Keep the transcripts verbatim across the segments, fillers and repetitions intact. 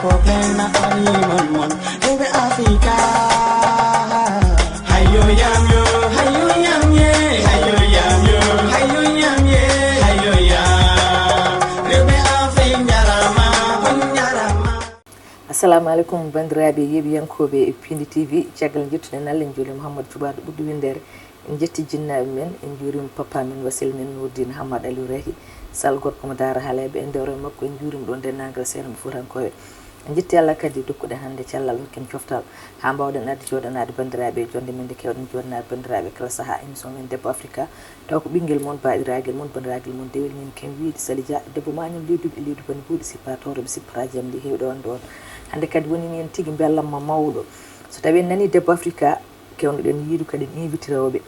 Problème na on yimon mon, rewɓe Afrika. Hayo yam yo, hayo yam ye, hayo yam yo, hayo yam ye, hayo yam. Rewɓe Afrika njarama, on njarama. Assalamu alaikum, bandiraɓe yeeɓiyankooɓe e Pindi T V. Caggal jettude nalla en juuli Mouhamadou Thioubadou ɓurɗo winndere. En njetti jinnaaɓe men, en njuurima papa men, wasil men Nourdine Hamad Aliou Rahi, sal gorko mo Daara Halebe, en ndewro e makko, en njuurima ɗo denndaangal seeɗa mo Fuutankooɓe. En njetti Allah kadi dokkuɗo hannde cellal, hokken coftal, haa mbaawɗen arde jooɗanaade banndiraaɓe e jonde men nde keewɗen jooɗanaade banndiraaɓe kala sahaa, émission men Debbo Afrika. Taw ko ɓinngel mon, baaɗiraagal mon, banndiraagal mon, dewel min ken wiyde Sali Dia, debbo mañol leyduɓe e leydi bani buuɗi, sippa towre ɓe sippata jamɗi heewɗo on ɗoon. Hannde kadi woni ni en tigi mbellamma mawɗo. So tawi en nani Debbo Afrika, kewnoɗen yiidu kadi en invite rewɓe,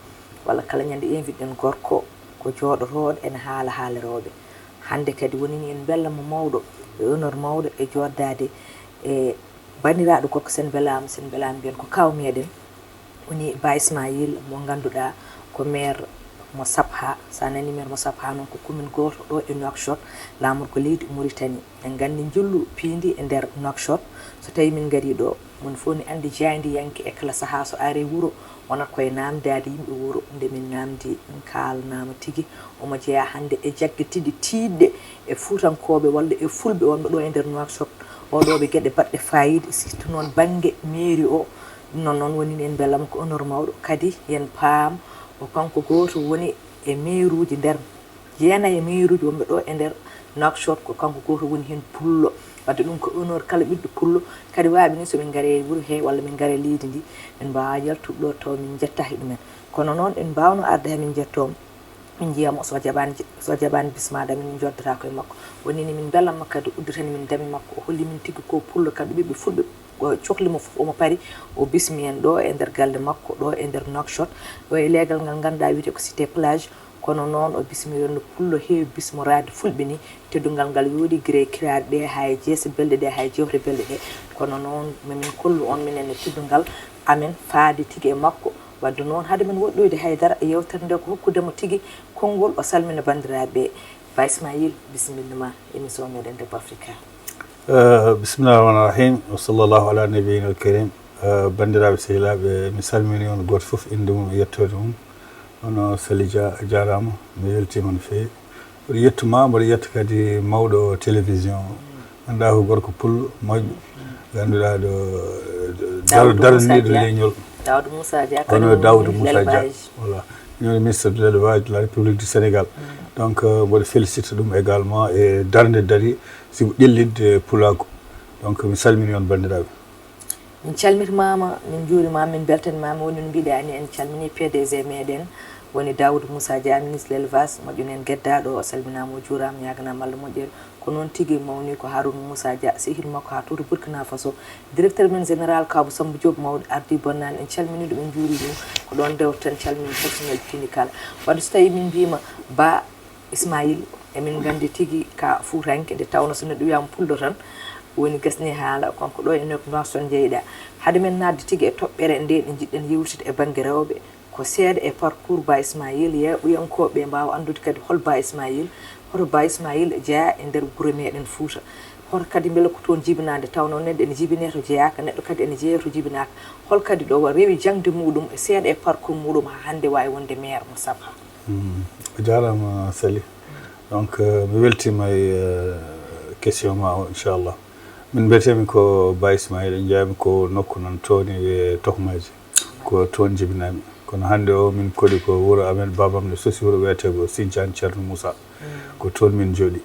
walla kala ñande invite ɗen gorko, ko jooɗotooɗo ene haala haala rewɓe. Hannde kadi woni ni en mbellamma mawɗo, e honneur mawɗo e jooɗdaade e banndiraaɗo gorko. Sen mbelaama, sen mbelaama mbiyen ko kaaw meɗen, woni Ba Ismaïl mo ngannduɗaa ko maire mo Sabha. Sa nani maire mo Sabha noon ko commune gooto ɗo e Nouakchott, laamorgo leydi Mauritanie. En nganndi njullu piindi e nder Nouakchott. So tawi min ngarii ɗo, mon fof ne anndi jaayndiyanke e kala sahaa so ari wuro, wonat koye naamndaade yimɓe wuro. Nde min naamndi, min kaalanaama tigi, omo jeyaa hannde e jaggitiiɗe tiiɗɗe e Fuutankooɓe walla e Fulɓe wonɓe ɗo e nder Nouakchott. Oɗo ɓe geɗe baɗɗe faayiida, surtout noon bannge mairie o. Ɗum noon, noon woni en mbellamma ko honneur mawɗo. Kadi yen paam ko kanko gooto woni e maire uji nder jeenayi e maire uji wonɓe ɗo e nder Nouakchott, ko kanko gooto woni heen pullo. Wadde ɗum ko honneur kala ɓiɗɗo pullo. Kadi waawi ni so min ngari e wuro he walla min ngari e leydi ndi, min mbaawa yaltude ɗo taw min njettaaki ɗumen. Kono noon en mbaawno arde he min njettooma, min njiyamo so jaɓaani, so jaɓaani bismaaɗo amin, min njoddotaako e makko. Woni ni min mbellamma kadi udditani min dame makko, o holli min tigi ko pullo kadi ɓiɓɓe fulɓe, o cohli mo fof omo pari, o bismi en ɗo e nder galle makko, ɗo e nder Nouakchott, ɗo e leegal ngal ngannduɗaa wiyetee ko Cité Plage. Kono noon o bismiɗen no pullo heewi bismoraade fulɓe ni. Teddungal ngal yooɗi gila e kiraari ɗe haa e jeese belɗe ɗe haa e jewte belɗe ɗe. Kono noon mamin kollu on minen e teddungal amen faade tigi e makko. Wadde noon hade men woɗɗoyde haydara e yewtere nde ko hokkudemo tigi konngol o salmina banndiraaɓe. Ba Ismaïl, bisimilla ma émission meɗen Debbo Afrika. Eh, bismillah rahman rahim, wa sallallahu ala nabiyina al karim. Eh, banndiraaɓe sehilaaɓe, mi salmini on gooto fof innde mum e yettoode mum. Hono Sali Dia, a jaaraama, mi weltiima no feewi. Mboɗo yettu ma, mboɗo yetta kadi mawɗo télévision o. Ngannduɗaa ko gorko pullo moƴƴo, ngannduɗaa ɗo, ɗo dar-, Daouda Moussa daraniiɗo Dia. Leñol. Daouda Moussa Dia, Hono kañum Daouda Moussa Dia, l'élevage. Voilà. Kañum woni ministre de l'élevage de la République du Sénégal. Donc, euh, mboɗo félicite ɗum également e darnde dari, sibu ƴellitde pulaagu. Donc, mi salmini on banndiraaɓe. Min calmitimaama, min njuurimaama, min mbeltanimaama. Woni no mbiɗaa ni, en calmini P D G meɗen, woni Daouda Moussa Dia, ministre l'élevage, moƴƴo men geddaaɗo, o salminaama, o juuraama, ñaaganaama Allah moƴƴere. Ko noon tigi mawni ko Harouna Moussa Dia, sehil makko haa to Burkina Faso. Directeur men général Kabou Samba Diop, mawɗo ardi bonnaani, en calmini ɗum, en njuuri ɗum. Ko ɗoon ndewten, calmini personnel clinical. Wadde so tawi min mbiima Ba Ismaïl, emin nganndi tigi ka Fuutanke, nde tawno so neɗɗo wiyaama pullo tan, woni gasni haala, kanko ɗo e Nouakchott jeyɗa. Hade men naatde tigi e toɓɓere nde, nde njiɗɗen yewtide e bannge rewɓe, ko seeɗa e parcours Ba Ismaïl, yeeɓoyankooɓe mbaawa anndude kadi hol Ba Ismaïl, hoto Ba Ismaïl jeyaa e nder gure meɗen Fuuta. Hoto kadi mbele ko toon jibinaa, nde tawno neɗɗo ene jibine to jeyaaka, neɗɗo kadi ene jeeya to jibinaaka. Hol kadi ɗo o rewi jaŋde muɗum e seeɗa e parcours muɗum haa hannde waawi wonde maire mo Sabha? Hmm. A jaaraama Sali. Donc, euh, mi weltiima e, euh, question ma o, inchallah. Min mbiyetee-mi ko Ba Ismaïl, en njeyaa-mi ko nokku noon toon e Tohmaaji. Ko toon jibinaa-mi. Kono hannde o min koɗi ko wuro amen, baabam ne sosi wuro wiyetee ko Sinthiane Thierno Moussa. Ko toon min njooɗi.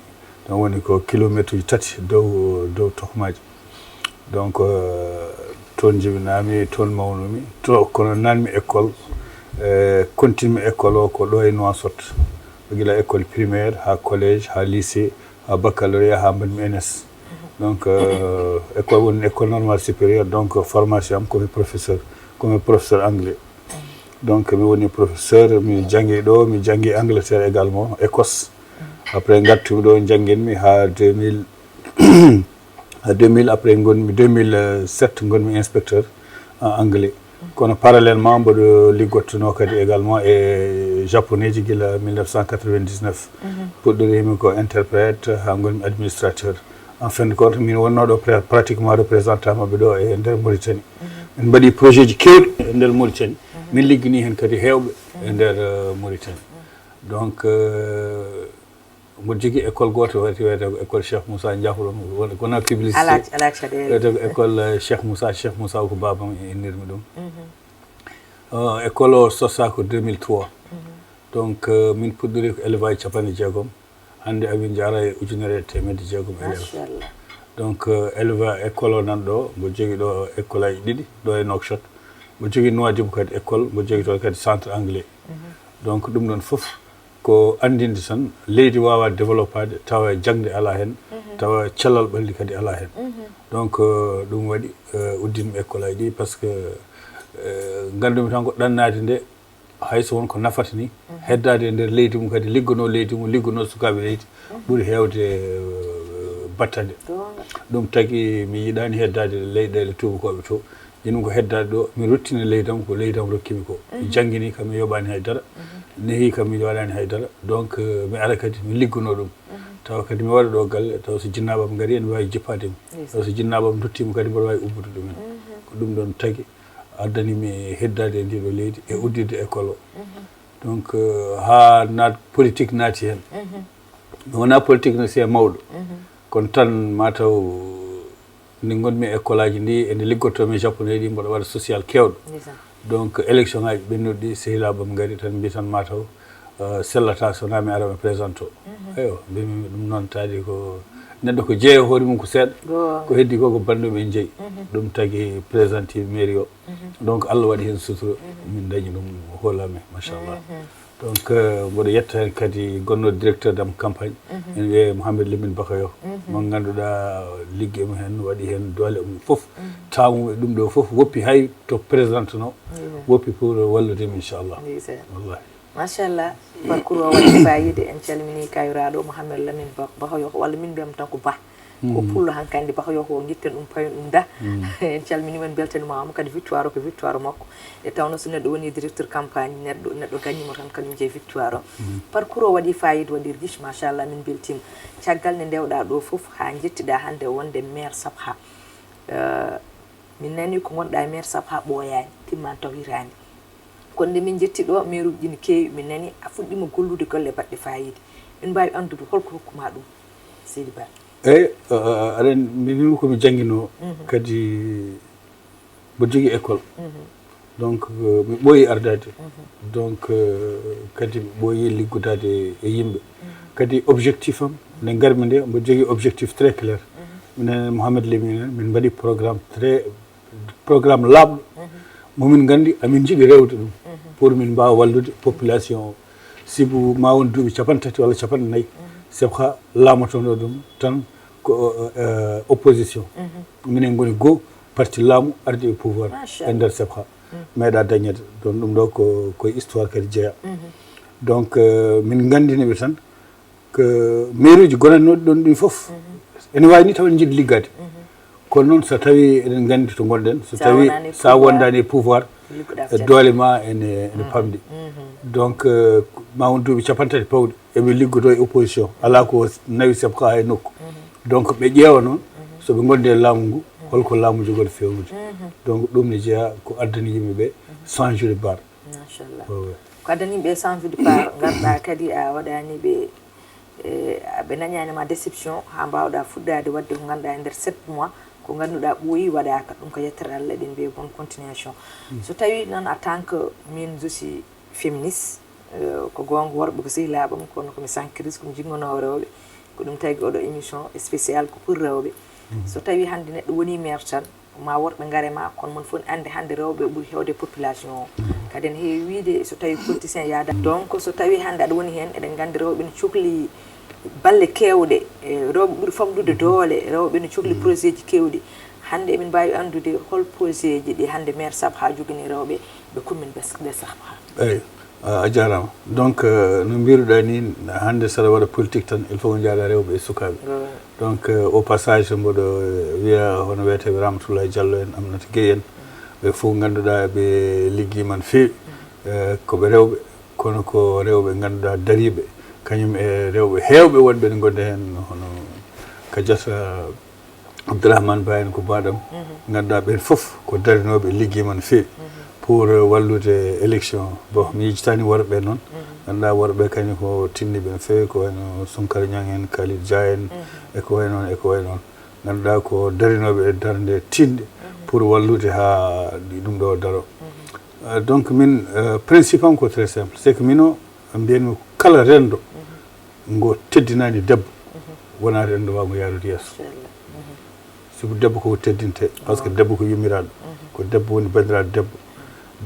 Ɗum woni ko kilometre uji tati dow, dow Tohmaaji. Donc, euh, toon jibinaa-mi, toon mawnu-mi. To, kono naan-mi école, e continue-mi école o ko ɗo e Nouakchott. Gila école primaire, haa collège, haa lycée, haa baccalauréat, haa mbaɗ-mi N S. Donc, euh, école woni école normale supérieure, donc formation am ko mi professeur, ko mi professeur anglais. Donc, mi woni professeur, mi janngi ɗo, mi janngi Angleterre également, Écosse. Après, ngartumi ɗo, njannginmi haa deux mille, haa deux mille, après, ngonmi, deux mille sept, ngonmi inspecteur en anglais. Kono parallèlement, mboɗo liggottono kadi également e japoneeji gila mille neuf cent quatre-vingt-dix-neuf. Puɗɗoriimi ko interprète, haa ngonmi administrateur. En fin de compte, min wonnoo ɗo pra- pratiquement représentant maɓɓe ɗo e nder Mauritanie. Min mbaɗi projet ji keewɗi e nder Mauritanie. Min liggini heen kadi heewɓe e nder euh, Mauritanie. Donc euh, mboɗo jogii école gooto wiyetee ko école Cheikh Moussa Ndiakhou ɗon, wona publicité. Alaa alaa caɗeele. Wiyetee ko école euh, Cheikh Moussa, Cheikh Moussa ko baabam e innirmi ɗum. Euh, école o sosaa ko deux mille trois. Donc euh, min puɗɗori ko élève aji capanɗe jeegom. Hannde amin njara e ujunere e teemedde jeegom élève. Machallah. Donc euh, élève école o nan ɗo, mbo jogii ɗo école aji ɗiɗi ɗo e Nouakchott. Mbo jogii Nouadhibou kadi école, mbo jogii toon kadi centre anglais. Donc ɗum ɗon fof ko anndinde tan leydi waawaa développaade tawa jaŋde alaa heen, tawa cellal ɓalli kadi alaa heen. Donc euh, ɗum waɗi euh, uddinmi école aji ɗi, parce que euh, nganndumi tan ko ɗannaade nde, hay so won ko nafata ni, heddaade e nder leydi mum kadi, liggonoo leydi mum, liggonoo sukaaɓe leydi, ɓuri heewde euh, battane. Ɗum tagi mi yiɗaani heddaade leyɗeele tuubakooɓe to. Jooni ko heddaade ɗo, mi ruttina leydi am, ko leydi am rokki mi ko. Mi janngini kam, mi yoɓaani hay dara. Nehi kam, mi waɗaani hay dara. Donc euh, mi ara kadi mi liggonoo ɗum. Tawa kadi mi waɗa ɗo galle, tawa so jinnaaɓe am ngari, ene waawi jippaade mi. Tawa so jinnaaɓe am nduttiima kadi, mboɗo waawi ubbude ɗumen. Ko ɗum ɗon tagi addani mi heddaade e ndiɗo leydi e udditde école o. Donc euh, haa naat politique naati heen. Mi wonaa politicien mawɗo, kono tan mataw nde ngonmi e école aji ndi, e nde liggotoomi e japonais ɗi, mboɗo waɗa social keewɗo. Donc élection aji ɓennuɗi ɗi, sehilaaɓe am ngari tan mbi tan mataw euh, sellata so wonaa mi ara mi présente o. Eywa, mbimi ɗum noon, taadi ko neɗɗo ko jeeya hoore mum ko seeɗa. Ko heddi ko ko banndum en jeyi. Ɗum tagi présente mairie o. Donc Allah waɗi heen sutura, min dañi ɗum haut la main, machallah. Donc euh, mboɗo yetta heen kadi gonno directeur dam campagne, ene wiyee Mouhamed Lamine Bakayo, mo ngannduɗaa ligge mum heen waɗi heen doole mum fof. Taamu e ɗum ɗo fof woppi, hay to présente no woppi pour wallude mi, inchallah. Wallahi. Machallah. Parcours o waɗi fayida. En calmini kayraɗo Mouhamed Lamine Ba- Bahoyo, walla min mbiyam tan ko Ba. Ko pullo hankandi Bahoyo, ko gitten ɗum payon ɗum da. En calmini, men beltanima mo kadi. Victoire o ko victoire makko. E tawno so neɗɗo woni directeur campagne, neɗɗo neɗɗo gagnimo tan, kañum jeeyi victoire o. Parcours o waɗi fayida, waɗi riche, machallah, min beltima. Caggal nde ndewɗa ɗo fof ha jettiɗa hannde wonde maire Sabha. Euh, min nani ko gonɗa e maire Sabha ɓooyani, timmani taw hitaande. Kono nde min jetti ɗo, maire uji ɗi ne keewi, min nani a fuɗɗima gollude golle baɗɗe fayida. Min mbawi anndude holko hokkuma ɗum, seydi Ba? Eyyi, aɗa anndi, min komi janngino, kadi mboɗo jogii école. Donc euh, mi ɓooyi ardaade. Donc euh, kadi mi ɓooyi liggodaade e yimɓe. Kadi objectif am nde ngarmi nde, mboɗo jogii objectif très clair. Minen Mouhamed Lamine, min mbaɗi programme très, programme laaɓɗo, momin nganndi amin njiɗi rewde ɗum, pour min mbaawa wallude population o. Sibu ma won duuɓi capanɗe tati walla capanɗe nayi, Sabha laamotono ɗum tan ko euh, opposition. Minen ngoni goo parti laamu ardi e pouvoir e nder Sabha. Meeɗa dañede. Donc ɗum ɗo ko koye histoire kadi jeeya. Donc euh, min nganndini ɓe tan ko maire uji gonannoɗi ɗon ɗin fof ene wawi ni taw ene jiɗi liggade. Kono noon, so tawi eɗen nganndi to ngonɗen, so tawi sa wondani e pouvoir, e doole ma ene ene pamɗi. Donc euh, ma won duuɓi capanɗe tati pawɗi eɓe liggodo e opposition, ala ko nawi Sabha e nokku. Donc ɓe ƴeewa noon, so ɓe ngondi e laamu ngu, holko laamu jogori fewnude. Donc ɗum ne jeeya ko addani yimɓe ɓe changé de bar. Machallah. Ko addani yimɓe changé de bar, ngarɗa kadi a waɗani ɓe, e, ɓe dañani ma déception, ha mbawɗa fuɗɗade waɗde ko ganduɗa e nder sept mois, ko ganduɗa ɓooyi waɗaka. Ɗum ko yettere Allah, eɗen mbiya bonne continuation. So tawi noon, en tant que min, je suis féministe, euh, ko goonga, worɓe ko sehilaaɓe am, kono komi sankiriste, komi jinngoowo rewɓe. Ko ɗum tagi oɗo émission spécial ko pour rewɓe. So tawi hannde neɗɗo woni maire tan, ma worɓe ngare ma, kono mon fof andi hannde rewɓe ɓuri hewde population o. Kadi ene heewi wiide so tawi politicien yaada. Donc so tawi hannde aɗa woni heen, eɗen nganndi rewɓe ne cokli balle keewɗe, e rewɓe ɓuri famɗude doole, rewɓe ne cokli projet ji keewɗi. Hannde emin mbaawi anndude hol projet ji ɗi hannde maire Sabha jogani rewɓe ɓe commune ɓe, ɓe Sabha? Eyi, a a jaaraama. Donc euh, no mbiruɗaa ni, hannde saɗa waɗa politique tan, il faut ko njaaɗa rewɓe e sukaaɓe. Donc euh, au passage mboɗo euh, wiya hono wiyeteeɓe Ramatoulaye Diallo en, Aminata Gueye en, ɓe fof ngannduɗaa ɓe liggiima no feewi. Euh, ko ɓe rewɓe, kono ko rewɓe ngannduɗaa dariiɓe, kañum e rewɓe heewɓe wonɓe ne ngonde heen, hono Kadiata, Abdourahmane Ba en ko baɗam. Ngannduɗaa ɓeen fof ko darinooɓe liggey man feewi pour wallude élection. Bon, mi yejjitaani worɓe noon. Ngannduɗaa worɓe kañum ko tinniiɓe no feewi, ko wayno Sunkara Ñang en, Kalidou Dia en, e ko way noon, e ko way noon. Ngannduɗaa ko darinooɓe e darnde tiiɗnde pour wallude haa ɗum ɗo daro. Euh, donc min, euh, principe am ko très simple, c'est que mino mbiyatmi kala renndo ngo teddinaani debbo, wonaa renndo waawngo yaarude yeeso. Sibu debbo koko teddinte, parce que debbo ko yummiraaɗo, ko debbo woni banndiraaɗo debbo,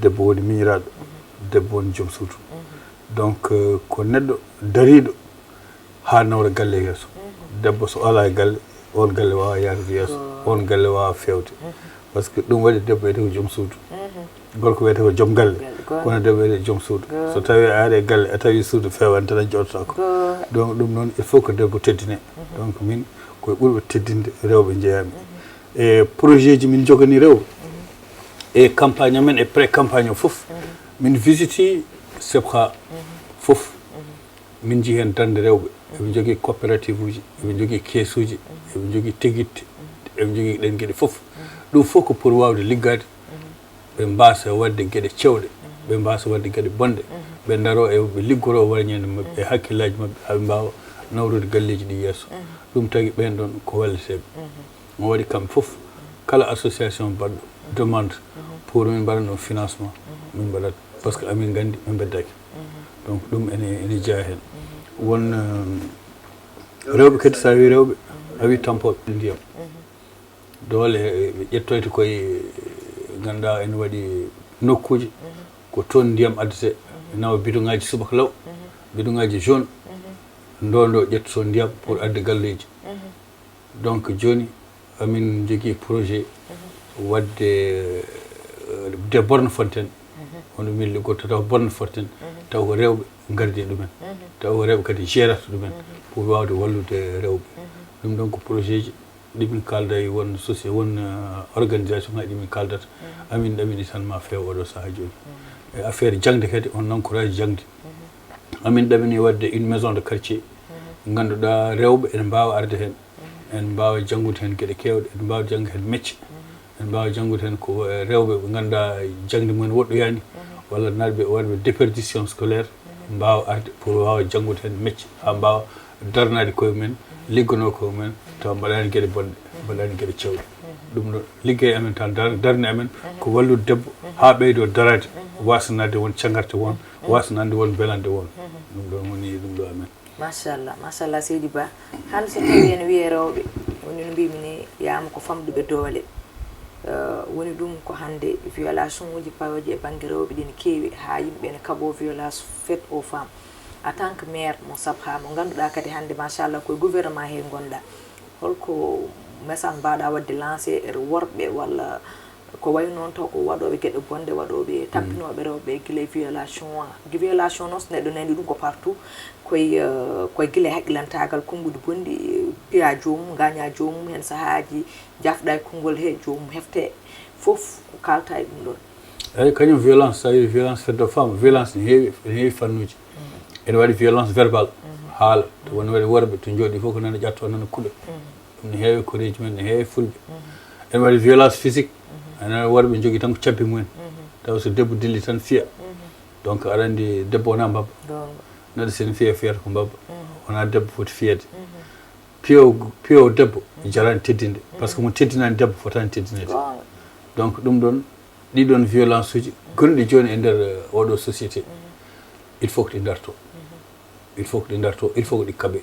debbo woni miñiraaɗo, debbo woni joom suudu. Donc, euh, ko neɗɗo dariiɗo haa nawra galle yeeso. Debbo so alaa e galle, oon galle waawaa yaarude yeeso, oon galle waawaa feewde. Parce que ɗum waɗi debbo wiyetee ko joom suudu. Gorko wiyetee ko joom galle, kono debbo wiyetee joom suudu. So tawii a ari e galle, a tawi suudu feewaani tan, a jooɗotaako. Donc ɗum noon, il faut que debbo teddine. Donc min, ko e ɓurɓe teddinde rewɓe njeyaami. E projet ji min njoganii rewɓe, e campagne amen, e pré campagne o fof, min visiti sepha fof. Min njii heen darnde rewɓe, eɓe njogii coopérative uji, eɓe njogii keesuuji, eɓe njogii tegitte, eɓe njogii ɗeen geɗe fof. Ɗum fof ko pour waawde liggaade, ɓe mbaasa waɗde geɗe cewɗe, ɓe mbaasa waɗde geɗe bonɗe, ɓe ndaroo e ɓe liggoroo wañande maɓɓe e hakkillaaji maɓɓe, haa ɓe mbaawa nawrude galleeji ɗi yeeso. Ɗum tagi ɓeen ɗoon ko walleteeɓe. On waɗi kamɓe fof, kala association baɗɗo demande pour min mbaɗa ɗum financement, min mbaɗat, parce que amin nganndi min mbeddaaki. Donc ɗum ene, ene jeyaa heen. Won, euh, rewɓe kadi, so a wii rewɓe, a wii tampooɓe ndiyam. Doole ɓe ƴettoyta koye, ngannduɗaa ene waɗi nokkuuji ko toon ndiyam addetee, nawa bidon ŋaaji subaka law, bidon ŋaaji jaune, ndo ndo ƴetta toon ndiyam pour adde galleeji. Donc jooni amin njogii projet waɗde, euh, des bornes fontaines. Hono min liggotoo taw borne fontaine, taw ko rewɓe ngardi e ɗumen, taw ko rewɓe kadi gérata ɗumen pour waawde wallude rewɓe. Ɗum ɗoon ko projet ji ɗi min kaalda e won soci-, won, euh, organisation ŋaaji ɗi min kaaldata. Amin ɗaminii tan ma feew oɗo sahaa jooni. E affaire jaŋde kadi, on encourage jaŋde. Amin ɗaminii waɗde une maison de quartier. Ngannduɗaa rewɓe ene mbaawa arde heen. En mbaawa janngude heen geɗe keewɗe, en mbaawa janngude heen mecce, en mbaawa janngude heen ko, eh, rewɓe ɓe ngannduɗaa jaŋde mumen woɗɗoyaani, walla naatɓe waɗɓe déperdition scolaire, mbaawa arde pour waawa janngude heen mecce, haa mbaawa darnaade koye mumen, ligganoo koye mumen, tawa mbaɗaani geɗe bonɗe, mbaɗaani geɗe cewɗe. Ɗum ɗo liggey amen tan, dar-, darnde amen ko wallude debbo haa ɓeydoo daraade, waasanaade won cagarte won, waasanaade won belande won. Ɗum ɗo woni ɗum ɗo amen. Machallah, machallah, seydi Ba. Hannde so tawii ene wiyee rewɓe, woni no mbiimi ni, yaama ko famɗuɓe doole. Eh, woni ɗum ko hannde violation uji pawooji e bannge rewɓe ɗi ne keewi, haa yimɓe ene kaɓoo violence faite aux femmes. En tant que maire mo Sabha, mo ngannduɗaa kadi hannde, machallah, ko e gouvernement he ngonɗaa. Holko message mbaawɗaa waɗde lancé e worɓe walla ko wayi noon taw ko waɗooɓe geɗe bonɗe, waɗooɓe tampinooɓe rewɓe gila e violation, violation noon so neɗɗo nani ɗum ko partout, koye, eh, koye gila e haqqilantaagal, konnguɗi bonɗi, piya joomum, ngaaña joomum, heen sahaaji jafɗa e konngol he joomum hefte, fof ko kaalta e ɗum ɗoon. Eeyi, kañum violence, so a wii violence faite aux femmes, violence ne heewi, ne heewi fannuuji. Ene waɗi violence verbale, haala, to woni waɗi worɓe to njooɗi fof ko nana ƴatto, nana kuɗa. Ɗum ne heewi koreeji men, ne heewi fulɓe. Ene waɗi violence physique, ene waɗi worɓe njogii tan ko cabbi mumen. Tawa so debbo dilli tan fiya. Donc aɗa anndi debbo wonaa mbabba. Neɗɗo so ene fiya, fiyata ko mbabba. Wonaa debbo foti fiyeede. Piyo, piyo debbo jarani teddinde. Parce que mo teddinaani debbo fotaani teddineede. Donc ɗum ɗoon, ɗiɗon violence uji gonɗi jooni e nder, eh, oɗo société, il faut que ɗi darto. Il faut que ɗi darto, il faut que ɗi kaɓe.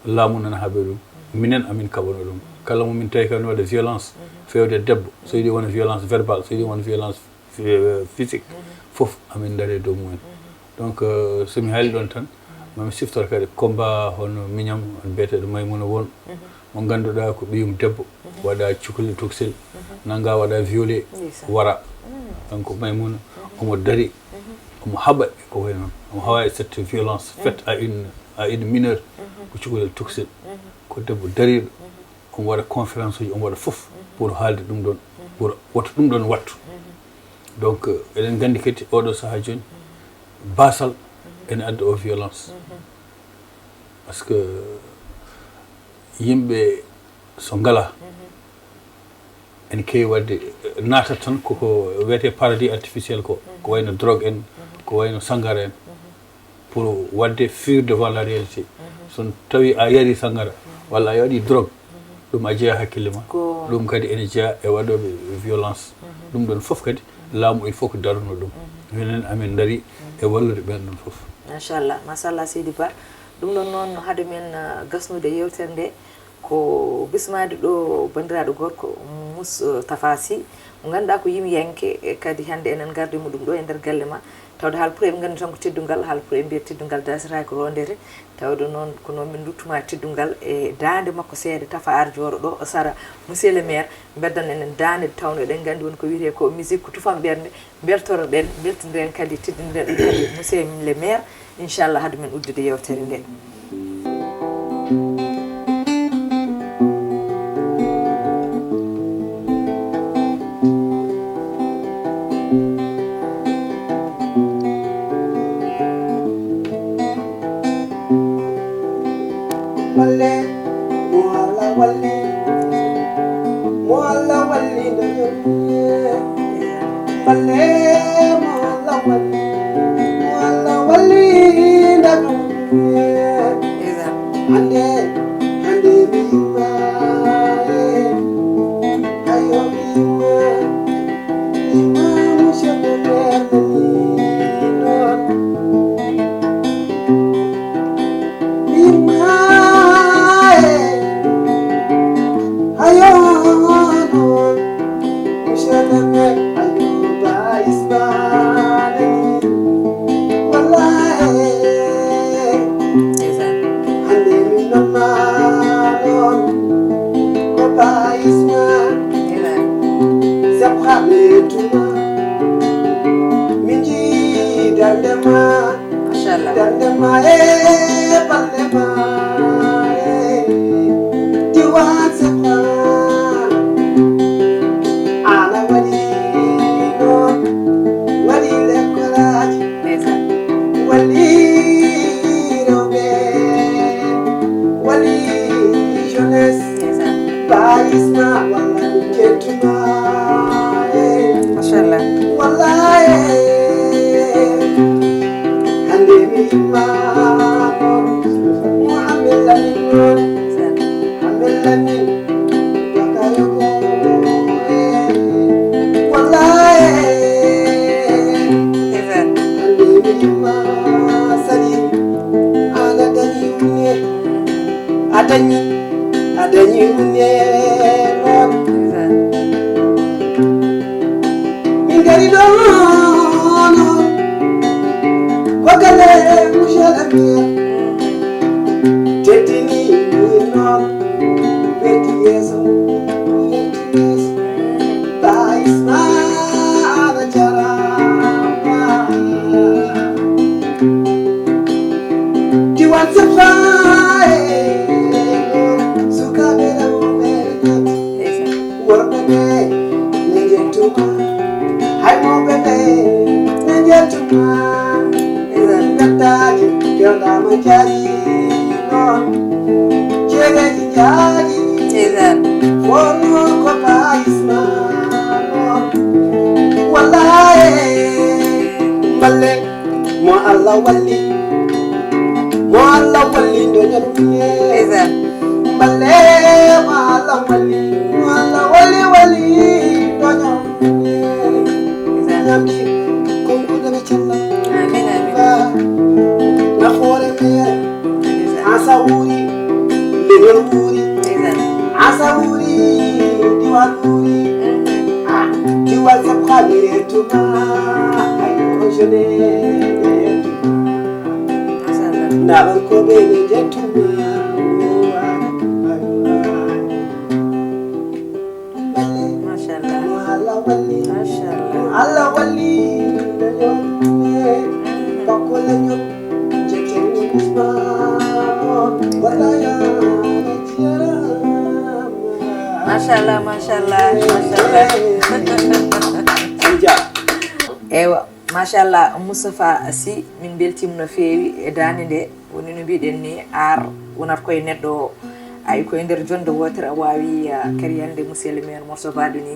Laamu nana haɓe ɗum. Minen amin kaɓano ɗum. Kala mo min tawi kam ne waɗa violence, fewde debbo, so yiɗi wona violence verbale, so yiɗi wona violence phy-, physique, fof amin ndaari e dow mumen. Donc, euh, so mi haali ɗoon tan, mami siftor kadi combat hono miñam, on biyeteeɗo Maymuna Won. Mo ngannduɗaa ko ɓiyum debbo, waɗa cukalel tokosel, nannga waɗa violé, wara. Donc Maymuna, omo daari, omo haɓa e ko wayi noon. Omo haɓa e cette violence faite à une, à une mineure, ko cukalel tokosel. Ko debbo dariiɗo, omo waɗa conférence uji, omo waɗa fof pour haalde ɗum ɗoon, pour wota ɗum ɗoon wattu. Donc, eɗen nganndi kadi oɗo sahaa jooni, baasal ene adda o violence. Parce que yimɓe so ngalaa, ene keewi waɗde, eh, naatat tan koko wiyetee paradis artificiel ko, ko wayno drogue en, ko wayno sanngara en, pour waɗde fuir devant la réalité. So tawii a yari sanngara, walla a waɗi drogue, ɗum a jeyaa hakkille ma. Ɗum kadi ene jeyaa e waɗooɓe violence. Ɗum ɗon fof kadi, laamu il faut ko darno ɗum. Minen amin ndari e wallude ɓeen ɗon fof. Machallah, machallah, Seydi Ba. Ɗum ɗon noon, hade men, ah, gasnude yeewtere nde, ko bismaade ɗo banndiraaɗo gorko Mus, eh, Tafa Sy, mo ngannduɗaa ko yimiyanke, eh, kadi hannde enen ngardi muɗum ɗo e nder galle ma. Tawde haalpulaaɓe nganndi tan ko teddungal, haalpulaaɓe mbiya teddungal daasiraaki rondere. Tawde noon ko noon min nduttuma teddungal e daande makko seeɗa, Tafa Ar Jooro ɗo o sara, monsieur le maire, mbeddan enen daande nde tawno eɗen nganndi woni ko wiyetee ko musique ko tufam ɓernde. Mbeltoroɗen, mbeltindiren kadi, teddindiren ɗum kadi monsieur le maire, inchallah, hade men uddude yeewtere nde. Balle mo Allah walli, mo Allah walli nde yonde. Balle mo Allah walli, mo Allah walli nde yonde. Hande, hande mi yumma, ayo mi yumma, mi yumma, monsieur le maire, mi yumma. Machallah. Darnde ma e balle ma e diwan sefa. Ala waɗi noon, waɗi lekkolaaji, walli rewɓe, walli jeunesse. Bayisma walla ɗum jettuma. Machallah. Wallahi. Hande mi yimma noon. Muhammed Lamin noon. Muhammed Lamin. Bakayoko. Wallahi. Hande mi yimma Sali. Ana dani ne. A dañi, a dañi hunde noon. Min ngari ɗo noon, ko galle monsieur le maire. Teddini min noon, ɓeddi yeeso, ɓeddi yeeso. Ba Ismaila jarama. Diwan Sefra e sukaaɓe rewɓe, worɓe ɓe ne njettuma, hay mawɓe ɓe ne njettuma. Ngattaaji pewɗama jaaji noon, ceedeji jaaji. Wonno ko Ba Ismaila noon. Wallahi, balle mo Allah walli, mo Allah walli ndoña ɗum ne. Balle mo Allah walli, mo Allah walli, walli ndoña ɗum ne. Ñamki konkuɗo ɓe cella. Amin, amin. Ba nafoore mere. Asa wuri, leñol wuri. Asa wuri, diwal wuri. Ah, diwal sappo haɓe tuma. Ayo, jeune. Naɓan ko ɓe ne jettuma. Machallah. Machallah. Allah walli. Bakko leñol. Jetten Usman. Wallahi. Machallah, machallah, machallah. Ewa, machallah, Moustapha Sy, min mbeltiima no feewi e daande nde. Woni no mbiɗen ni, ar wonat koye neɗɗo o, Ay, koye nder jonde wootere a waawi, ah, keriyande monsieur le maire mo sobaade ni.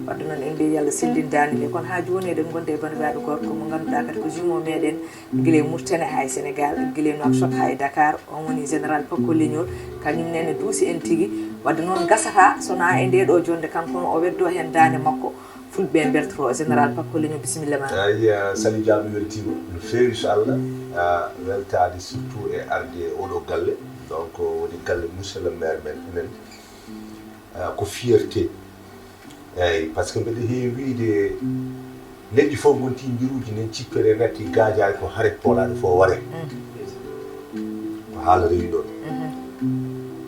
Wadde noon en mbiyi yo Allah sellin daande nde. Kono haa jooni eɗen ngonndi e banndiraaɗo gorko mo ngannduɗaa kadi ko jumeau meɗen, gila e Mauritanie haa e Sénégal, gila e Nouakchott haa e Dakar. On woni général Pakko Leñol, kañum nene duusi en tigi. Wadde noon gasata so wonaa e ndee ɗoo jonde kanko o weddoo heen daande makko. Fulɓe mbeltoro général Pakko Leñol, bisimilla ma. Ay, ah, Sali Dia, mi weltiima no feewi so Allah, ah, weltaade surtout e arde oɗo galle. Donc woni galle monsieur le maire men enen. Ah, ko fierté. Eyyi, par ce que mbeɗa heewi wiide leƴƴi fof ngonti mbiruuji nen cippere natti gaajaari ko hare poolaaɗo fof ware. Ko haala rewi ɗon.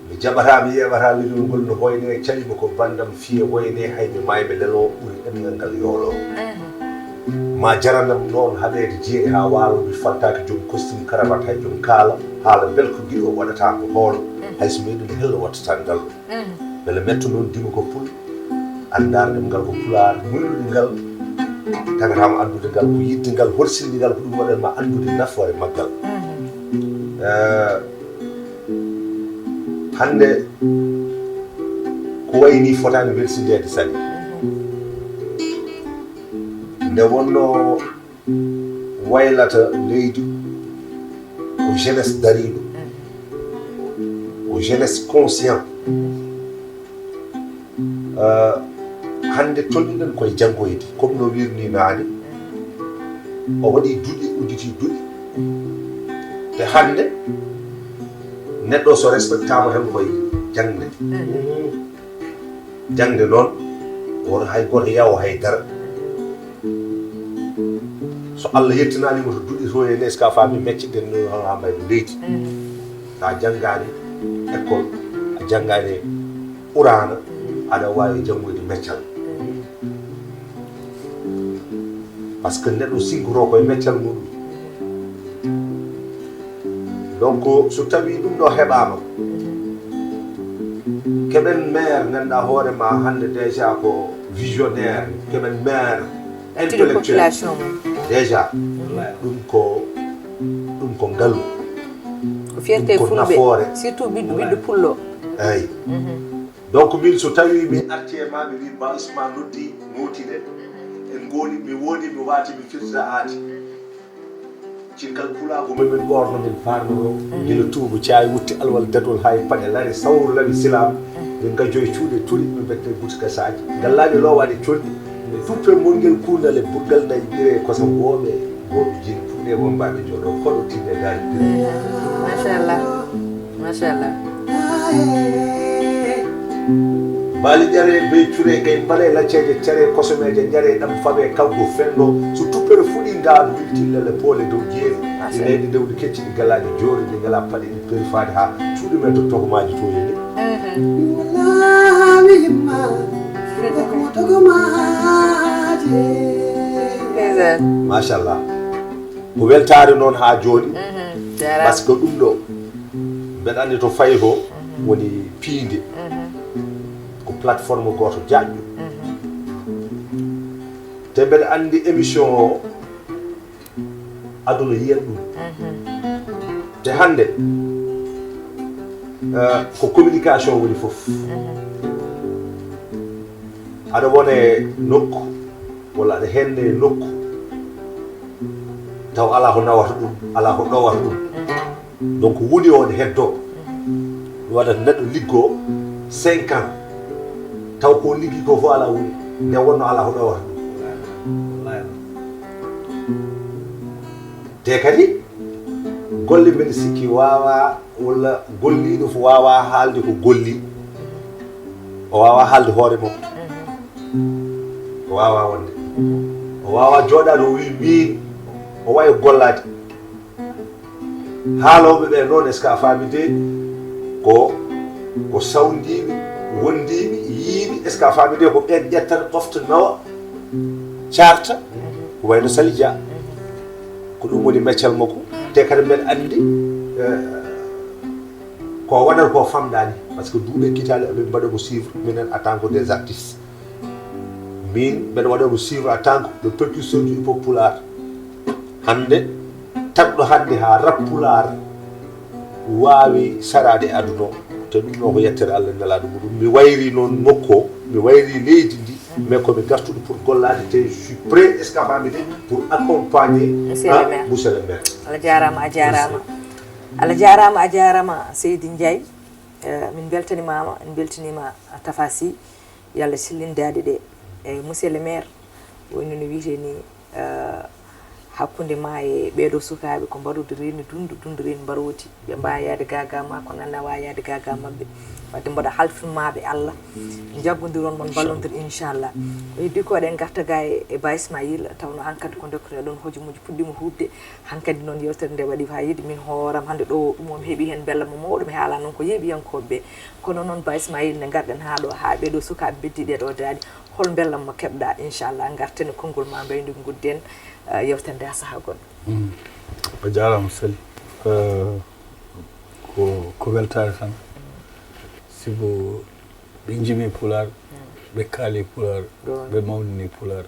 Mi jaɓata, mi yeɓata leñol ngol no hoyne calima ko banndam fiye woyne hay mi maayɓe lelo ɓuri ɗemngal ngal yoolo. Ma jaranam noon haɓeede jeeri haa waalo mi faltaaki joom costume cravate hay joom kaala haala bel ko giɗo waɗata ko hoolo. Hay so meɗen hello wattata ngal. Mbele metto noon dima ko pul, anndaare ɗemngal ko pulaar, muylude ngal, tagataama anndude ngal ko yiɗde ngal, horsinde ngal ko ɗum waɗan ma anndude nafoore maggal. Eh, hannde ko wayi ni fotaani welsindeede Sali. Nde wonno waylata leydi ko jeunesse dariiɗo, ko jeunesse conscient. Euh, hannde tolniɗen koye janngoyde comme no wirni naane, o waɗi duɗe, udditi duɗe. Te hannde neɗɗo so respectama hen koye jangde. Jangde noon woto hay goto yawo hay dara. So Allah yettinanima to duɗe to e neska fami mecce den no ha mbay leydi. Sa jangani école, a jangani qurana, aɗa wawi janngoyde meccal. Par ce que neɗɗo sinkoto koye meccal muɗum. Donc so tawi ɗum ɗo heɓama, keɓen maire ganduɗa hoore ma hande déjà ko visionnaire, keɓen maire intellectuel déjà. Ɗum ko ɗum ko ngalu. Ko fierté fulɓe, surtout ɓiɗɗo ɓiɗɗo pullo. Eyyi. Donc min so tawi mi arti e ma mi wi ba Isma noddi, notiɗen. En goni, mi woni, mi wati, mi firta aati. Cikkal pulaagu men min ɓorno min parnoɗo. Gila tuubu caawi wutti alwal dadol hay paɗe lare sawru lawi silam. Min gajoy cuuɗe turi min bette guti gasaji gallaji lowaɗe colɗi. Tuppe mongel kunale burgal nayi ɓire kosam woɓe. Woɓe jini puɗe wonbaɓe joɗo koɗo tinne dari. Machallah. Machallah. Bali ƴare be cure gay bale lacceje care kosomeje ƴare ɗam fawe kawgo fenno. So tuppere fuɗi ngal wilti lele pole dow jeeri. Ina yiɗi dewdi kecci ɗi galaji jori ɗi ngala paɗe ɗi peri faade ha cuuɗi men to togomaji to yende. Lawima togomaji. Machallah. Ko weltaare noon haa jooni. Par ce que ɗum ɗo mbeɗa anndi to fayi to woni piinde. Ko plateforme gooto jaajɗo. Te mbeɗa anndi émission o aduna yiyat ɗum. Te hannde eh, ko communication woni fof. Aɗa wona e nokku walla aɗa henne e nokku taw ala ko nawata ɗum, ala ko ɗowata ɗum. Donc woni o ne heddo. Ɗum waɗata neɗɗo liggo cinq ans taw ko liggi ko fof ala woni nde wonno ala ko ɗowata ɗum. Te kadi golle mbeɗa sikki wawa walla golliɗo fof wawa haalde ko golli. O wawa haalde hoore mum. O wawa wonde o wawa jooɗade o wi min o wawi gollade. Haalooɓe ɓe noon est ce que a faami de? Ko ko sawndiiɓe wondiiɓe yiiɓe est ce que a faami de? Ko ɓeen ƴettata ɓofta nawa carta. Ko wayno Sali Dia. Ko ɗum woni meccal makko. Te kadi mbeɗa anndi eh, ko waɗata ko famɗani par ce que duuɓe kitaali amin mbaɗa mo suivre minen en tant que des artistes. Min mbeɗa waɗa mo suivre en tant que le percusseur du hip hop pulaar. Hannde tagɗo hannde haa rap pulaar waawi saraade e aduna o. Ɗum noon ko yettere Allah e Nelaaɗo muɗum. Mi wayri noon nokku o, mi wayri leydi ndi, mais ko mi gartuɗo pour gollaade, te je suis prêt, escapade pour accompagner, Monsieur le maire. Monsieur le maire. Allah jaaraama, a jaaraama. Allah jaaraama, a jaaraama, Seydi Ndiaye. Eh, min mbeltanimaama, en mbeltaniima Tafa Sy. Yo Allah sellin daaɗe ɗe. Eyi, monsieur le maire, woni no wiyetee ni, eh, hakkunde ma e ɓeeɗo sukaaɓe, ko mbarude reeni dundu, dundu reeni mbaroodi. Ɓe mbaawa yahde gaa gaa ma, kono aan a waawaa yahde gaa gaa maɓɓe. Wadde mboɗo halfinma ɓe Allah. Njaggondiron mon, mballondir, inchallah. Ko heddi ko eɗen ngarta gaa e, e Ba Ismaïl, tawno hankadi ko ndokkuɗen ɗoon hojomuuji puɗɗiima huuɓde. Hankadi noon, yewtere nde waɗi faayiida. Min hooram hannde ɗo, ɗum o mi heɓi heen mbellamma mawɗo, mi haala noon ko yeeɓiyankooɓe ɓe. Kono noon, Ba Ismaïl, nde ngarɗen haa ɗo, haa ɓeeɗo sukaaɓe mbeddi ɗee ɗo daaɗe, hol mbellamma keɓɗaa? Inchallah, ngarten e konngol ma, mbayndi ngudden, eh, yewtere nde haa sahaa goɗɗo. A jaaraama, Sali. Eh, ko, ko weltaare tan. Sibu ɓe njimi Pulaar, ɓe kaali Pulaar, Goonga. Ɓe mawninii Pulaar,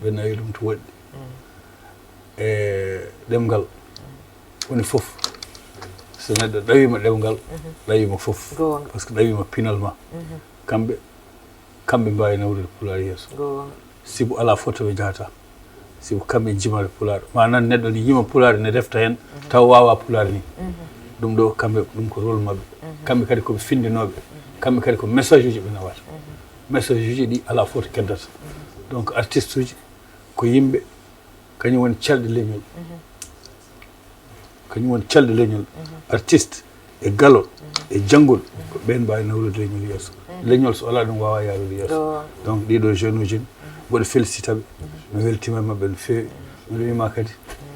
ɓe nawi ɗum to woɗɗi. E ɗemngal woni fof. So neɗɗo ɗawiima ɗemngal, ɗawiima fof. Goonga. Parce que ɗawiima pinal ma. Kamɓe, kamɓe mbaawi nawrude Pulaar yeeso. Goonga. Sibu alaa fof to ɓe njahata. Sibu kamɓe njimaade Pulaar. Ma nan neɗɗo ne yima Pulaar, ne refta heen, tawa waawaa Pulaar ni. Ɗum ɗo, kamɓe, ɗum ko rôle maɓɓe. Kamɓe kadi ko ɓe finndinooɓe. Kamɓe kadi ko message uji ɓe nawata. Message uji ɗi alaa fof to keddata. Donc, artiste uji ko yimɓe, kañum woni calɗi leñol. Kañum woni calɗi leñol. Artiste e galo e janngol, ko ɓeen mbaawi nawrude leñol yeeso. Leñol, so alaa ɗum, waawaa yahrude yeeso. Ɗo. Donc, ɗiɗo jeune uji, mboɗo félicité ɓe. Mi weltiima e maɓɓe no feewi. Miɗo wima kadi,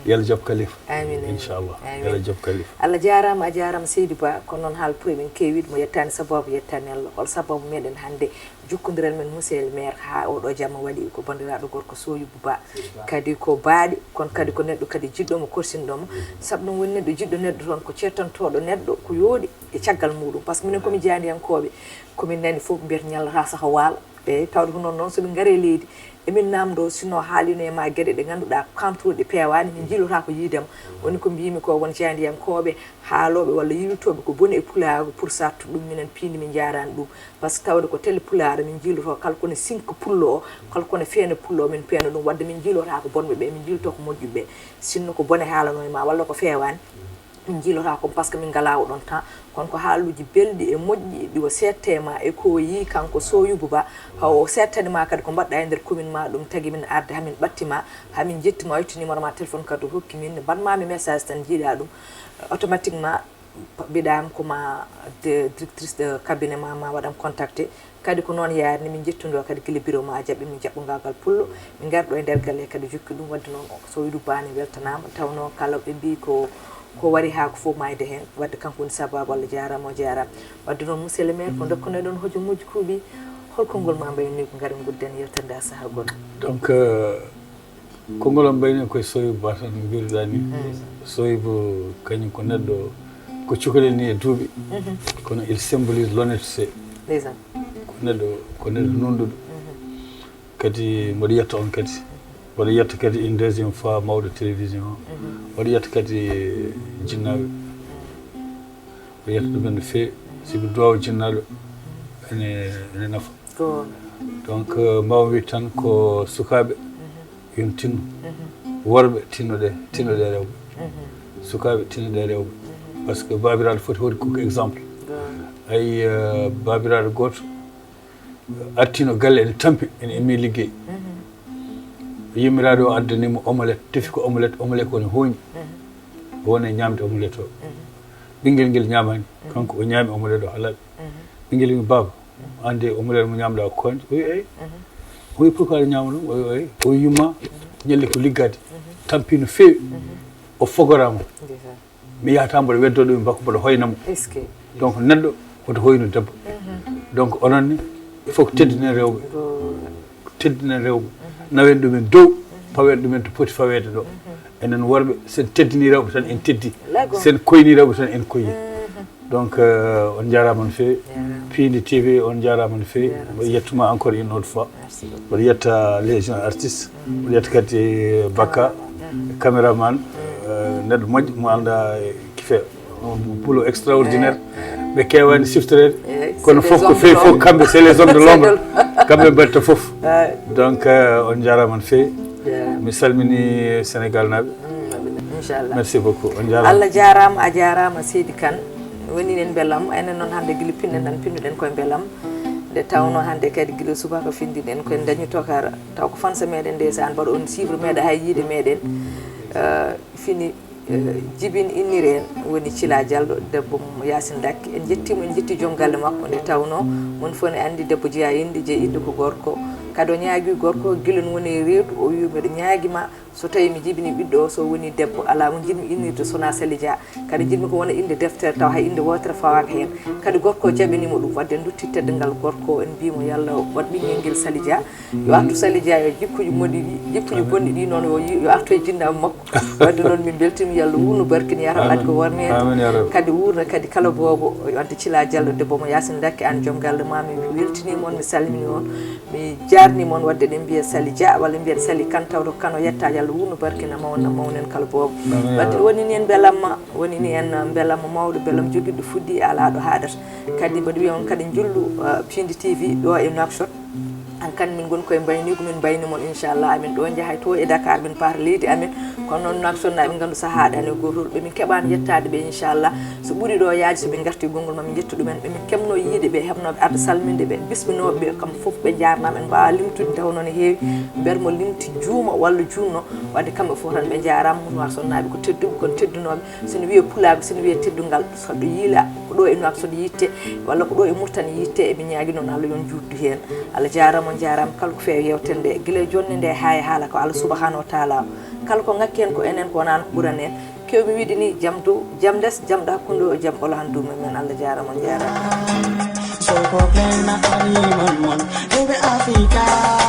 yo Allah jaɓ kalifa. Amin, amin. Inchallah. Amin. Yo Allah jaɓ kalifa. Allah jaaraama, a jaaraama, Seydi Ba. Kono noon, haala pour emin keewi, mo yettaani sababu, yettaani Allah. Hol sababu meɗen hannde jokkondiral men monsieur le maire haa oɗo jamma waɗi? Ko banndiraaɗo gorko Soyibou Ba. Kadi ko baaɗi, kono kadi ko neɗɗo kadi jiɗɗo mo, korsinɗo mo. Sabu ɗum woni neɗɗo jiɗɗo neɗɗo toon, ko cettantooɗo neɗɗo ko yooɗi e caggal muɗum. Par ce que minen komin jaandiyankooɓe, komin nani fof mbiyata ñallata saha waalo. Eeyi, tawde ko noon, noon so min ngarii e leydi, emin naamndoo, sinno haalino e ma geɗe ɗe ngannduɗaa kantuɗe peewaani, min njiilotaako yiide ma. Woni ko mbiymi ko, won jaandiyankooɓe, haalooɓe walla yiltooɓe ko boni e pulaagu, pour sartu ɗum minen piindi, min njaaraani ɗum. Par ce que tawde ko télé pulaar min njiilotoo, kala ko ne sinka pullo o, kala ko ne feena pullo o, min peena ɗum. Wadde min njiilotaako bonɓe ɓe, min njiilotoo ko moƴƴuɓe ɓe. Sinno ko bone haalanoo e ma walla ko feewaani, min njiilotaako ɗum, par ce que min ngalaa oɗon temps. Kono ko haaluuji belɗi e moƴƴi ɗi o seedtee ma e ko o yii kanko Soyibou Ba, haa o seedtani ma kadi ko mbaɗɗaa e nder commune ma, ɗum tagi min arde haa min ɓatti ma, haa min njetti ma, o itti numéro ma téléphone kadi o hokki min, mbaɗ ma mi message tan, njiiɗaa ɗum, automatiquement mbiɗa am ko ma de-, directrice de cabinet ma, ma waɗ am contacté. Kadi ko noon yaari ni, min njettundoo kadi gila bureau ma, a jaɓi min jaɓɓo ngal pullo, min ngar ɗo e nder galle kadi jokki ɗum. Wadde noon, Soyibou Ba ne weltanaama, tawnoo kala ɓe mbii ko, ko wari haa ko fof maayde heen. Wadde kanko woni sababu, Allah jaaraama, o jaaraama. Wadde noon, monsieur le maire, ko ndokkunoɗon hojomuuji kuuɓi, hol konngol ma mbayni ko ngari ngudden yewtere nde haa sahaa goɗɗo? Donc, euh, konngol am mbayni koye Soyibou Ba tan, no mbiruɗaa ni. Soyibou kañum ko neɗɗo, ko cukalel ni e duuɓi, kono il symbolise l'honnêteté. Ndeysaan. Ko neɗɗo, ko neɗɗo nunɗuɗo. Kadi mboɗo yetta on kadi. Mboɗo yetta kadi une deuxième fois mawɗo télévision o. Mboɗo yetta kadi jinnaaɓe. Mboɗo yetta ɗumen no feewi. Sibu duwaaw jinnaaɗo ene, ene nafa. Goonga. Donc, euh, mbaaw wiide tan ko sukaaɓe yo tinno. Worɓe tinnoɗe, tinnoɗe rewɓe. Sukaaɓe tinnoɗe rewɓe. Par ce que baabiraaɗo foti hoɗi ko exemple. Goonga. Ay, euh, baabiraaɗo gooto artino galle ene tampi, ene immi liggey. Yummiraaɗo o addani mo omelette, tefi ko omelette, omelette ko ne hooñi. O woni e ñaamde omelette o. Ɓinngel ngel ñaamaani, kanko o ñaami omelette o haa laaɓi. Ɓinngel wi, "Baaba, aan de omelette mo ñaamɗaa o ko koñɗo?" O wi, "Eey." O wi, "Pourquoi aɗa ñaama ɗum?" O wi, "Eey." O wi, "Yumma, ñalli ko liggaade, tampi no feewi, o fogoraa mo. Ndeysaan. Mi yahata mboɗo weddoo ɗum e mbakko, mboɗo hoyna mo." Est-ce que? Donc, neɗɗo woto hoynu debbo. Donc, onon ne, il faut que teddinen rewɓe. Teddinen rewɓe. Nawen ɗumen dow, pawen ɗumen to poti faweede ɗo. Enen worɓe, sen teddini rewɓe tan, en teddi. Sen koyni rewɓe tan, en koyi. Donc, euh, on njaaraama no feewi. Piindi T V, on njaaraama no feewi. Mboɗo yettuma encore une autre fois. Mboɗo yetta les gens artistes. Mboɗo yetta kadi Bakka, caméraman, euh, neɗɗo moƴƴo mo anndaa kife. Pulo extraordinaire. ɓe keewaani siftoreede. Kono fof ko feewi fof, kamɓe c'est les hommes de l'ombre. Kamɓe mbaɗta fof. Donc, euh, on njaaraama no feewi. Mi salmini Sénégal naaɓe. Inchallah. Merci beaucoup, on njaaraama. Allah jaaraama, a jaaraama seydi Kane. Woni en mbelam, enen noon hannde gila pinɗen tan, pinduɗen koye mbelam. Nde tawno hannde kadi gila subaka findiɗen koye dañi tokara, taw ko fansa meɗen nde, so an mbaɗo on suivre meɗa hay yiide meɗen. Euh, fini, euh, jibin inniri en woni Cila Diallo, debbo mo Yacine Dakke. En jettimo, en jetti joom galle makko. Nde tawno mon fof ne andi debbo jeeya inde, jeeya inde ko gorko. Kadi o ñaagi gorko gila no woni e reedu, o wi mbeɗo ñaagima, so tawi mi jibini ɓiɗɗo o, so woni debbo, ala mo jiɗmi innirde sona Sali Dia. Kadi jiɗmi ko wona inde deftere, taw hay inde wootere fawaaka heen. Kadi gorko o jaɓanimo ɗum, wadde en dutti teddungal gorko o, en mbimo yo Allah waɗ ɓinngel ngel Sali Dia. Yo artu Sali Dia, yo jikkuji moɗɗi ɗi, jikkuji bonɗi ɗi noon, yo yi-, yo artu e jinnaɓe makko. Wadde noon min beltima, yo Allah wurnu barkini, yataw ladde ko worni en. Amin, ya Rabbi. Kadi wurna kadi kala boobo, wadde Cila Diallo, debbo mo Yacine Dakke, an joom galle ma, mi weltinima on, mi salmini on. Mi jarnima on, wadde eɗen mbiya Sali Dia, walla mbiyen Sali Kane, tawde ko Kane o yetta, yo Allah wurnu barkina, mawna, mawnen kala boobo. Amin, ya Rabbi. Wadde woni ni en mbelamma, woni ni en mbelamma mawɗo, mbelamma jogiɗo fuɗɗi, ala ɗo haɗata. Kadi mbaɗi wiya on kadi njullu, uh, Pindi T V ɗo e Nouakchott. An kan min ngon koye mbaynigu, min mbayni mon, inchallah. Amin ɗo njahay to e Dakar, min paata leydi amin. Kono noon, Nouakchott naaɓe ngandu sahaa ɗan e gotol, ɓe min keɓani yettade ɓe, inchallah. So ɓuri ɗo yaade, so ɓe garti gongol ma, min jetta ɗumen. Ɓe min keɓno yiide ɓe, heɓnoɓe arde salminde ɓe, bisminoɓe ɓe, kam fof ɓe jarnama. En mbawa limtude, taw noon heewi, mbeɗa mo limti juuma walla junno. Wadde kamɓe fof tan ɓe jarama. Nouakchott naaɓe ko tedduɓe, kono teddunoɓe. Sino wiye pulaagu, sino wiye teddungal, so ɗo yiila ko ɗo e Nouakchott yitte, walla ko ɗo e Mauritanie yitte, eɓe ñaagi noon Allah yon juutdu heen. Allah jaaraama, on jaaraama kala ko feewi yewtere nde, gila e jonnde nde haa e haala ko Allah subhanahu wa taala. Kala ko ngakki heen ko enen, ko wonaa ko ɓurani en. Kewmi wiide ni, jam dow, jam les, jam ɗo hakkunde o, jam ɓolo han duumen men. Allah jaaraama, on jaaraama. Soko plena animal mon, baby Africa.